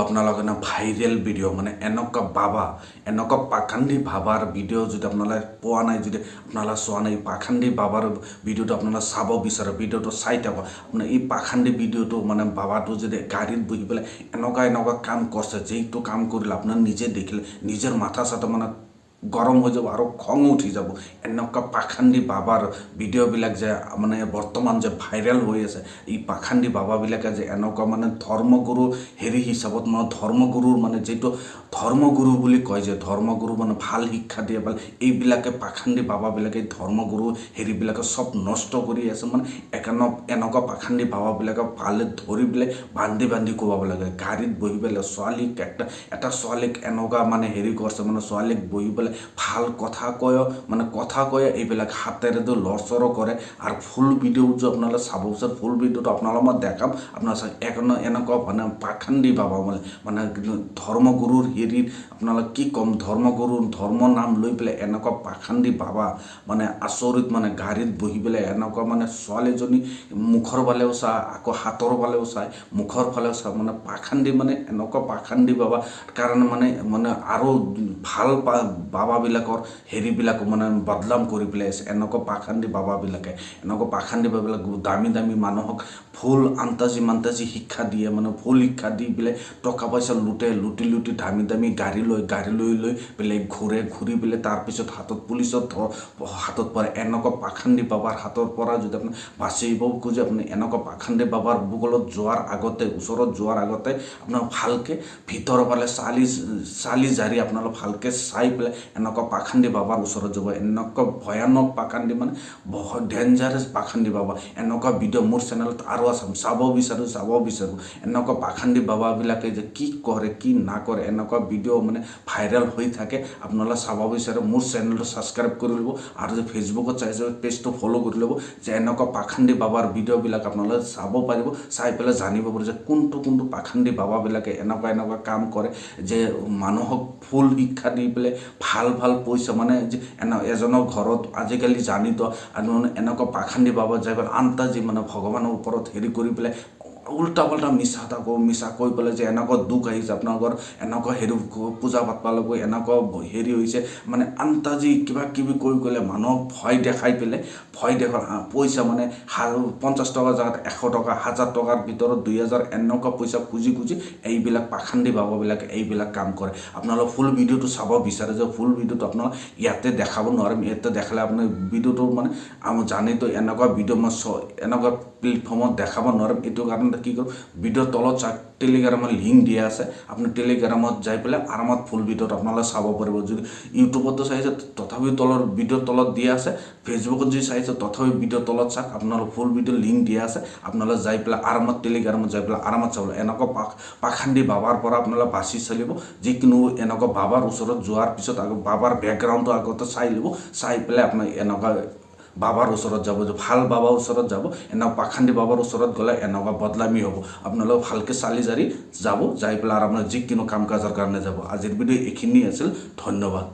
আপোনালোকে viral video' মানে এনেকুৱা বাবা, এনেকুৱা পাখান্দি বাবাৰ ভিডিঅ' যদি আপোনালোকে পোৱা নাই, যদি আপোনালোকে চোৱা নাই, পাখান্দি বাবাৰ ভিডিঅ'টো আপোনালোকে চাব বিচাৰে, ভিডিঅ'টো চাই থাকক। আপোনাৰ এই পাখান্দি ভিডিঅ'টো মানে বাবাটো যদি গাড়ীত বহি পেলাই এনেকুৱা এনেকুৱা কাম কৰিছে, যিটো কাম কৰিলে আপোনাৰ নিজে দেখিলে নিজৰ মাথা চাথা মানে গৰম হৈ যাব আৰু খং উঠি যাব। এনেকুৱা পাখান্দি বাবাৰ ভিডিঅ'বিলাক যে মানে বৰ্তমান যে ভাইৰেল হৈ আছে, এই পাখান্দি বাবাবিলাকে যে এনেকুৱা মানে ধৰ্মগুৰু হেৰি হিচাপত মানে ধৰ্মগুৰুৰ মানে যিটো ধৰ্মগুৰু বুলি কয় যে ধৰ্মগুৰু মানে ভাল শিক্ষা দিয়ে পালে, এইবিলাকে পাখান্দি বাবাবিলাকে ধৰ্মগুৰু হেৰিবিলাকে চব নষ্ট কৰি আছে। মানে এনেকুৱা পাখান্দি বাবাবিলাকে পালে ধৰি পেলাই বান্ধি বান্ধি কোবাব লাগে। গাড়ীত বহি পেলাই ছোৱালীক এটা ছোৱালীক এনেকুৱা মানে হেৰি কৰিছে, মানে ছোৱালীক বহি পেলাই ভাল কথা কয়, মানে কথা কয়, এইবিলাক হাতেৰেতো লৰচৰো কৰে। আৰু ফুল ভিডিঅ' যে আপোনালোকে চাব বিচাৰে, ফুল ভিডিঅ'টো আপোনালোক মই দেখাম। আপোনাৰ এনেকুৱা মানে পাখান্দি বাবা মানে মানে ধৰ্মগুৰুৰ হেৰিত আপোনালোক কি ক'ম, ধৰ্মগুৰুৰ ধৰ্ম নাম লৈ পেলাই এনেকুৱা পাখান্দি বাবা মানে আচৰিত। মানে গাড়ীত বহি পেলাই এনেকুৱা মানে ছোৱালীজনী মুখৰ ফালেও চায়, আকৌ হাতৰ ফালেও চায়, মুখৰ ফালেও চায়, মানে পাখান্দি মানে এনেকুৱা পাখান্দি বাবা কাৰণে মানে মানে আৰু ভাল বাবাবিলাকৰ হেৰিবিলাক মানে বদনাম কৰি পেলাই আছে। এনেকুৱা পাখান্দি বাবাবিলাকে, এনেকুৱা পাখান্দি বাবাবিলাক দামী দামী মানুহক ভুল আন্তাজি মান্তাজি শিক্ষা দিয়ে, মানে ভুল শিক্ষা দি পেলাই টকা পইচা লুটে, লুটি লুটি দামী দামী গাড়ী লৈ, গাড়ী লৈ লৈ পেলাই ঘূৰে, ঘূৰি পেলাই তাৰপিছত হাতত পুলিচত হাতত পৰে। এনেকুৱা পাখান্দি বাবাৰ হাতৰ পৰা যদি আপুনি বাচিব খোজে, আপুনি এনেকুৱা পাখান্দি বাবাৰ বগলত যোৱাৰ আগতে, ওচৰত যোৱাৰ আগতে আপোনাৰ ভালকৈ ভিতৰৰ ফালে চালি চালি জাৰি আপোনালোক ভালকৈ চাই পেলাই এনেকুৱা পাখান্দি বাবাৰ ওচৰত যাব। এনেকুৱা ভয়ানক পাখান্দি মানে বহুত ডেঞ্জাৰাছ পাখান্দি বাবা। এনেকুৱা ভিডিঅ' মোৰ চেনেলত আৰু আছে, চাব বিচাৰোঁ, চাব বিচাৰোঁ। এনেকুৱা পাখান্দি বাবাবিলাকে যে কি কৰে কি নকৰে, এনেকুৱা ভিডিঅ' মানে ভাইৰেল হৈ থাকে। আপোনালোকে চাব বিচাৰে মোৰ চেনেলটো ছাবস্ক্ৰাইব কৰি ল'ব, আৰু যে ফেচবুকত চাইছে পেজটো ফ'ল' কৰি ল'ব, যে এনেকুৱা পাখান্দি বাবাৰ ভিডিঅ'বিলাক আপোনালোকে চাব পাৰিব, চাই পেলাই জানিব পাৰিব যে কোনটো কোনটো পাখান্দি বাবাবিলাকে এনেকুৱা এনেকুৱা কাম কৰে, যে মানুহক ভুল শিক্ষা দি পেলাই ভাল ভাল পইচা মানে যে এজনৰ ঘৰত আজিকালি জানিতো আৰু এনেকুৱা পাখান্দি বাবা যাই পেলাই আন্তাজি মানে ভগৱানৰ ওপৰত হেৰি কৰি পেলাই উল্টা পাল্টা মিছা এটা কওঁ, মিছা কৈ পেলাই যে এনেকুৱা দুখ আহিছে আপোনালোকৰ, এনেকুৱা হেৰি পূজা পাতবা লাগিব, এনেকুৱা হেৰি হৈছে, মানে আন্তাজি কিবা কিবি কৈ গ'লে মানুহক ভয় দেখাই পেলাই, ভয় দেখুৱাই পইচা মানে 50 টকাৰ জেগাত 100 টকা, 1000 টকাৰ ভিতৰত 2000 এনেকুৱা পইচা খুজি খুজি এইবিলাক পাখান্দি বাবাবিলাকে এইবিলাক কাম কৰে। আপোনালোক ফুল ভিডিঅ'টো চাব বিচাৰে যে ফুল ভিডিঅ'টো আপোনালোক ইয়াতে দেখাব নোৱাৰিম, ইয়াতে দেখালে আপোনাৰ ভিডিঅ'টো মানে জানেতো এনেকুৱা ভিডিঅ' মই এনেকুৱা প্লেটফৰ্মত দেখাব নোৱাৰিম। এইটো কাৰণতে কি কৰোঁ, ভিডিঅ'ৰ তলত চাওক টেলিগ্ৰামৰ লিংক দিয়া আছে, আপুনি টেলিগ্ৰামত যাই পেলাই আৰামত ফুল ভিডিঅ'টো আপোনালোকে চাব পাৰিব। যদি ইউটিউবতো চাইছে তথাপিও তলৰ ভিডিঅ'ৰ তলত দিয়া আছে, ফেচবুকত যদি চাইছে তথাপিও ভিডিঅ'ৰ তলত চাওক, আপোনালোক ফুল ভিডিঅ'ৰ লিংক দিয়া আছে, আপোনালোকে যাই পেলাই আৰামত টেলিগ্ৰামত যাই পেলাই আৰামত চাব। এনেকুৱা পাখান্দি বাবাৰ পৰা আপোনালোকে বাচি চলিব। যিকোনো এনেকুৱা বাবাৰ ওচৰত যোৱাৰ পিছত আকৌ বাবাৰ বেকগ্ৰাউণ্ডটো আগতে চাই ল'ব, চাই পেলাই আপোনাৰ এনেকুৱা বাবাৰ ওচৰত যাব, যে ভাল বাবাৰ ওচৰত যাব। এনেকুৱা পাখান্দি বাবাৰ ওচৰত গ'লে এনেকুৱা বদনামী হ'ব। আপোনালোক ভালকৈ চালি জাৰি যাব, যাই পেলাই আৰু আপোনাৰ যিকোনো কাম কাজৰ কাৰণে যাব। আজিৰ ভিডিঅ' এইখিনি আছিল, ধন্যবাদ।